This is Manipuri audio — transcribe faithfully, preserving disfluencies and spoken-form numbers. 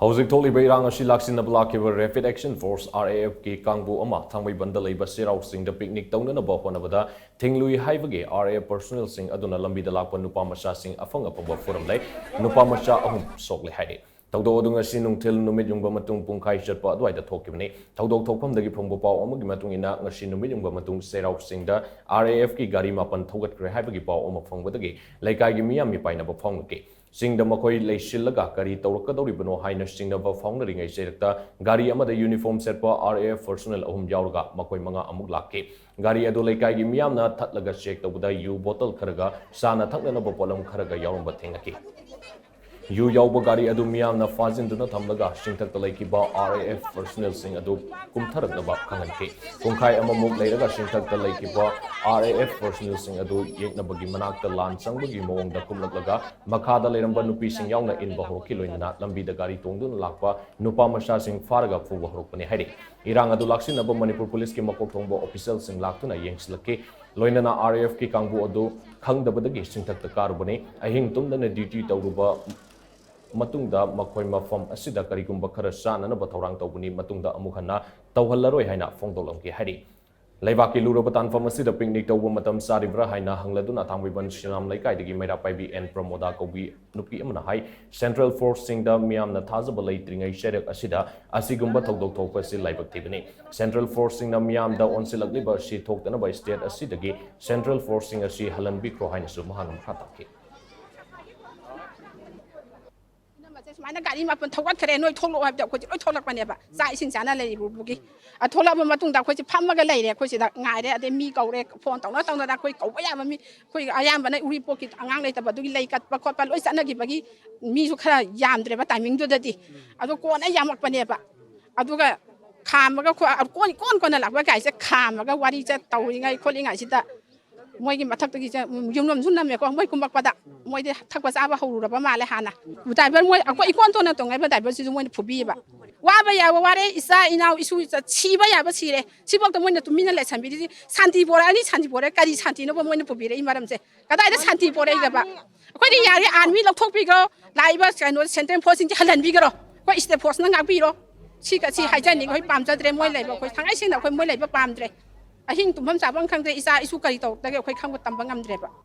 ꯍꯧꯖꯤꯛ ꯊꯣꯛꯂꯤꯕ ꯏꯔꯥꯡ ꯑꯁꯤ ꯂꯥꯛꯁꯤꯟꯅꯕ ꯂꯥꯛꯈꯤꯕ Rapid Action Force, R A F ꯀꯤ ꯀꯥꯡꯕꯨ ꯑꯃ ꯊꯥꯡꯃꯩꯕꯟꯗ ꯂꯩꯕ ꯆꯩꯔꯥꯎ ꯆꯤꯡꯗ picnic ꯇꯧꯅꯅꯕ ꯍꯣꯠꯅꯕꯗ ꯊꯤꯡꯂꯨꯏ ꯍꯥꯏꯕꯒꯤ R A F personnelꯁꯤꯡ ꯑꯗꯨꯅ ꯂꯝꯕꯤꯗ ꯂꯥꯛꯄ ꯅꯨꯄꯥ ꯃꯆꯥꯁꯤꯡ ꯑꯐꯪ ꯑꯐꯪꯕ ꯐꯨꯔꯝꯂꯦ꯫ ꯅꯨꯄꯥ ꯃꯆꯥ ꯑꯍꯨꯝ ꯁꯣꯛꯂꯦ ꯍꯥꯏꯔꯤ꯫ ꯊꯧꯗꯣꯛ ꯑꯗꯨ ꯉꯁꯤ ꯅꯨꯡꯊꯤꯜ ꯅꯨꯃꯤꯠ ꯌꯨꯡꯕ ꯃꯇꯨꯡ ꯄꯨꯡꯈꯥꯏ ꯆꯠꯄ ꯑꯗꯨꯋꯥꯏꯗ ꯊꯣꯛꯈꯤꯕꯅꯤ꯫ ꯊꯧꯗꯣꯛ ꯊꯣꯛꯐꯝꯗꯒꯤ ꯐꯪꯕ ꯄꯥꯎ ꯑꯃꯒꯤ ꯃꯇꯨꯡ ꯏꯟꯅ, ꯉꯁꯤ ꯅꯨꯃꯤꯠ ꯌꯨꯡꯕ ꯃꯇꯨꯡ ꯆꯩꯔꯥꯎ ꯆꯤꯡꯗ R A F ꯀꯤ ꯒꯥꯔꯤ ꯃꯥꯄꯟ ꯊꯧꯒꯠꯈ꯭ꯔꯦ ꯍꯥꯏꯕꯒꯤ ꯄꯥꯎ ꯑꯃ ꯐꯪꯕꯗꯒꯤ ꯂꯩꯀꯥꯏꯒꯤ ꯃꯤꯌꯥꯝ ꯃꯤꯄꯥꯏꯅꯕ ꯐꯥꯎꯅꯈꯤ꯫ ꯆꯤꯡꯗ ꯃꯈꯣꯏ ꯂꯩꯁꯤꯜꯂꯒ ꯀꯔꯤ ꯇꯧꯔꯛꯀꯗꯧꯔꯤꯕꯅꯣ ꯍꯥꯏꯅ ꯆꯤꯡꯅꯕ ꯐꯥꯎꯅꯔꯤꯉꯩ ꯆꯩꯔꯛꯇ ꯒꯥꯔꯤ ꯑꯃꯗ uniform ꯁꯦꯠꯄ R A F personnel ꯑꯍꯨꯝ ꯌꯥꯎꯔꯒ ꯃꯈꯣꯏ ꯃꯉꯥ ꯑꯃꯨꯛ ꯂꯥꯛꯈꯤ꯫ ꯒꯥꯔꯤ ꯑꯗꯨ ꯂꯩꯀꯥꯏꯒꯤ ꯃꯤꯌꯥꯝꯅ ꯊꯠꯂꯒ check ꯇꯧꯕꯗ ꯌꯨ bottle ꯈꯔꯒ ꯆꯥꯅ ꯊꯛꯅꯅꯕ ꯄꯣꯠꯂꯝ ꯈꯔꯒ ꯌꯥꯎꯔꯝꯕ ꯊꯦꯡꯅꯈꯤ꯫ ꯌꯨ ꯌꯥꯎꯕ ꯒꯥꯔꯤ ꯑꯗꯨ ꯃꯤꯌꯥꯝꯅ ꯐꯥꯖꯤꯟꯗꯨꯅ ꯊꯝꯂꯒ ꯆꯤꯡꯊꯛꯇ ꯂꯩꯈꯤꯕ R A F personnelꯁꯤꯡ ꯑꯗꯨ ꯀꯨꯝꯊꯔꯛꯅꯕ ꯈꯪꯍꯟꯈꯤ꯫ ꯄꯨꯡꯈꯥꯏ ꯑꯃꯃꯨꯛ ꯂꯩꯔꯒ ꯆꯤꯡꯊꯛꯇ ꯂꯩꯈꯤꯕ R A F personnelꯁꯤꯡ ꯑꯗꯨ ꯌꯦꯛꯅꯕꯒꯤ ꯃꯅꯥꯛꯇ ꯂꯥꯟ ꯆꯪꯕꯒꯤ ꯃꯑꯣꯡꯗ ꯀꯨꯝꯂꯛꯂꯒ ꯃꯈꯥꯗ ꯂꯩꯔꯝꯕ ꯅꯨꯄꯤꯁꯤꯡ ꯌꯥꯎꯅ ꯏꯟꯕ ꯍꯧꯔꯛꯈꯤ꯫ ꯂꯣꯏꯅꯅ ꯂꯝꯕꯤꯗ ꯒꯥꯔꯤ ꯇꯣꯡꯗꯨꯅ ꯂꯥꯛꯄ ꯅꯨꯄꯥ ꯃꯆꯥꯁꯤꯡ ꯐꯥꯔꯒ ꯐꯨꯕ ꯍꯧꯔꯛꯄꯅꯤ ꯍꯥꯏꯔꯤ꯫ ꯏꯔꯥꯡ ꯑꯗꯨ ꯂꯥꯛꯁꯤꯟꯅꯕ ꯃꯅꯤꯄꯨꯔ ꯄꯨꯂꯤꯁꯀꯤ ꯃꯀꯣꯛ ꯊꯣꯡꯕ officialꯁꯤꯡ ꯂꯥꯛꯇꯨꯅ ꯌꯦꯡꯁꯤꯜꯂꯛꯈꯤ꯫ ꯂꯣꯏꯅꯅ R A F ꯀꯤ ꯀꯥꯡꯕꯨ ꯑꯗꯨ ꯈꯪꯗꯕꯗꯒꯤ ꯆꯤꯡꯊꯛꯇ ꯀꯥꯔꯨꯕꯅꯤ꯫ ꯑꯍꯤꯡ ꯇꯨꯝꯗꯅ duty ꯇꯧꯔꯨꯕ ꯃꯇꯨꯡꯗ ꯃꯈꯣꯏ ꯃꯐꯝ ꯑꯁꯤꯗ ꯀꯔꯤꯒꯨꯝꯕ ꯈꯔ ꯆꯥꯅꯅꯕ ꯊꯧꯔꯥꯡ ꯇꯧꯕꯅꯤ, ꯃꯇꯨꯡꯗ ꯑꯃꯨꯛ ꯍꯟꯅ ꯇꯧꯍꯜꯂꯔꯣꯏ ꯍꯥꯏꯅ ꯐꯣꯡꯗꯣꯛꯂꯝꯈꯤ ꯍꯥꯏꯔꯤ꯫ ꯂꯩꯕꯥꯛꯀꯤ ꯂꯨꯔꯕ ꯇꯥꯟꯐꯝ ꯑꯁꯤꯗ picnic ꯇꯧꯕ ꯃꯇꯝ ꯆꯥꯔꯤꯕ꯭ꯔꯥ ꯍꯥꯏꯅ ꯍꯪꯂꯗꯨꯅ ꯊꯥꯡꯃꯩꯕꯟ ꯁꯤꯅꯥꯝ ꯂꯩꯀꯥꯏꯗꯒꯤ ꯃꯩꯔꯥ ꯄꯥꯏꯕꯤ ꯑꯦꯟ ꯄ꯭ꯔꯃꯣꯗꯥ ꯀꯧꯕꯤ ꯅꯨꯄꯤ ꯑꯃꯅ ꯍꯥꯏ, Central Forceꯁꯤꯡꯗ ꯃꯤꯌꯥꯝꯅ ꯊꯥꯖꯕ ꯂꯩꯇ꯭ꯔꯤꯉꯩ ꯆꯩꯔꯛ ꯑꯁꯤꯗ ꯑꯁꯤꯒꯨꯝꯕ ꯊꯧꯗꯣꯛ ꯊꯣꯛꯄ ꯑꯁꯤ ꯂꯥꯏꯕꯛ ꯊꯤꯕꯅꯤ꯫ Central Forceꯁꯤꯡꯅ ꯃꯤꯌꯥꯝꯗ ꯑꯣꯟꯁꯤꯜꯂꯛꯂꯤꯕ ꯑꯁꯤ ꯊꯣꯛꯇꯅꯕ state ꯑꯁꯤꯗꯒꯤ Central Forceꯁꯤꯡ ꯑꯁꯤ ꯍꯜꯍꯟꯕꯤꯈ꯭ꯔꯣ ꯍꯥꯏꯅꯁꯨ ꯃꯍꯥꯛꯅ ꯃꯈꯥ ꯇꯥꯈꯤ꯫ ꯏꯅꯝꯃꯁꯦ ꯁꯨꯃꯥꯏꯅ ꯒꯥꯔꯤ ꯃꯥꯄꯟ ꯊꯧꯒꯠꯈ꯭ꯔꯦ, ꯅꯣꯏ ꯊꯣꯛꯂꯛꯑꯣ ꯍꯥꯏꯕꯗ ꯑꯩꯈꯣꯏꯁꯦ ꯂꯣꯏ ꯊꯣꯛꯂꯛꯄꯅꯦꯕ, ꯆꯥꯛ ꯏꯁꯤꯡ ꯆꯥꯅ ꯂꯩꯔꯤꯕꯒꯤ꯫ ꯑ, ꯊꯣꯛꯂꯛꯑꯕ ꯃꯇꯨꯡꯗ ꯑꯩꯈꯣꯏꯁꯦ ꯐꯝꯃꯒ ꯂꯩꯔꯦ, ꯑꯩꯈꯣꯏ ꯁꯤꯗ ꯉꯥꯏꯔꯦ꯫ ꯑꯗꯩ ꯃꯤ ꯀꯧꯔꯦ, phone ꯇꯧꯅ ꯇꯧꯅꯗꯅ ꯑꯩꯈꯣꯏ ꯀꯧꯕ ꯌꯥꯕ ꯃꯤ, ꯑꯩꯈꯣꯏ ꯑꯌꯥꯝꯕꯅ ꯎꯔꯤꯄꯣꯛꯀꯤ ꯑꯉꯥꯡ ꯂꯩꯇꯕ ꯑꯗꯨꯒꯤ ꯂꯩ ꯀꯠꯄ ꯈꯣꯠꯄ ꯂꯣꯏ ꯆꯠꯅꯈꯤꯕꯒꯤ ꯃꯤꯁꯨ ꯈꯔ ꯌꯥꯝꯗ꯭ꯔꯦꯕ timingꯗꯨꯗꯗꯤ꯫ ꯑꯗꯣ ꯀꯣꯟꯅ ꯌꯥꯝꯃꯛꯄꯅꯦꯕ꯫ ꯑꯗꯨꯒ ꯈꯥꯝꯃꯒ ꯈꯣ-, ꯀꯣꯟ, ꯀꯣꯟ ꯀꯣꯟꯅ ꯂꯥꯛꯄ ꯒꯥꯔꯤꯁꯦ ꯈꯥꯝꯃꯒ ꯋꯥꯔꯤꯁꯦ ꯇꯧꯔꯤꯉꯩ ꯈꯣꯠꯂꯤꯉꯩꯁꯤꯗ ꯃꯣꯏꯒꯤ ꯃꯊꯛꯇꯒꯤ ꯆꯦ-, ꯌꯨꯝꯂꯣꯝꯁꯨ ꯅꯝꯃꯦꯀꯣ, ꯃꯣꯏ ꯀꯨꯝꯃꯛꯄꯗ ꯃꯣꯏꯗꯤ ꯊꯛꯄ ꯆꯥꯕ ꯍꯧꯔꯨꯔꯕ ꯃꯥꯜꯂꯦ ꯍꯥꯟꯅ꯫ Driver ꯃꯣꯏ, ꯑꯩꯈꯣꯏ ꯏꯀꯣꯟ ꯇꯣꯟꯅ ꯇꯣꯡꯉꯛꯏꯕ driverꯁꯤꯁꯨ ꯃꯣꯏꯅ ꯐꯨꯕꯤꯌꯦꯕ꯫ ꯋꯥꯕ ꯌꯥꯕ ꯋꯥꯔꯦ, ꯏꯆꯥ ꯏꯅꯥꯎ ꯏꯁꯨ ꯏꯆꯥ ꯁꯤꯕ ꯌꯥꯕ ꯁꯤꯔꯦ, ꯁꯤꯐꯥꯎꯗ ꯃꯣꯏꯅ ꯇꯨꯃꯤꯟꯅ ꯂꯩꯁꯟꯕꯤꯔꯤꯁꯤ꯫ ꯁꯥꯟꯇꯤ ꯄꯣꯔꯛꯑꯅꯤ, ꯁꯥꯟꯇꯤ ꯄꯣꯔꯛꯑꯦ꯫ ꯀꯔꯤ ꯁꯥꯟꯇꯤꯅꯣꯕ ꯃꯣꯏꯅ ꯄꯨꯕꯤꯔꯛꯏ ꯃꯔꯝꯁꯦ? ꯀꯗꯥꯏꯗ ꯁꯥꯟꯇꯤ ꯄꯣꯔꯛꯏꯒꯕ? ꯑꯩꯈꯣꯏꯗꯤ ꯌꯥꯔꯦ, army ꯂꯧꯊꯣꯛꯄꯤꯈ꯭ꯔꯣ, ꯂꯥꯛꯏꯕ ꯀꯩꯅꯣ Central Forceꯁꯤꯡꯁꯦ ꯍꯜꯍꯟꯕꯤꯈ꯭ꯔꯣ꯫ ꯑꯩꯈꯣꯏ ꯁ꯭ꯇꯦꯠ ꯐꯣꯔꯁꯅ ꯉꯥꯛꯄꯤꯔꯣ꯫ ꯁꯤ ꯁꯤ ꯍꯥꯏꯖꯅꯤꯡꯉꯤ꯫ ꯑꯩꯈꯣꯏ ꯄꯥꯝꯖꯗ꯭ꯔꯦ ꯃꯣꯏ ꯂꯩꯕ꯫ ꯑꯩꯈꯣꯏ ꯊꯥꯡꯉꯩ ꯁꯦꯡꯅ ꯑꯩꯈꯣꯏ ꯃꯣꯏ ꯂꯩꯕ ꯄꯥꯝꯗ꯭ꯔꯦ꯫ ꯑꯍꯤꯡ ꯇꯨꯝꯐꯝ ꯆꯥꯐꯝ ꯈꯪꯗ꯭ꯔꯦ꯫ ꯏꯆꯥ ꯏꯁꯨ ꯀꯔꯤ ꯇꯧꯔꯛꯇꯒꯦ ꯑꯩꯈꯣꯏ ꯈꯪꯕ ꯇꯝꯕ ꯉꯝꯗ꯭ꯔꯦꯕ꯫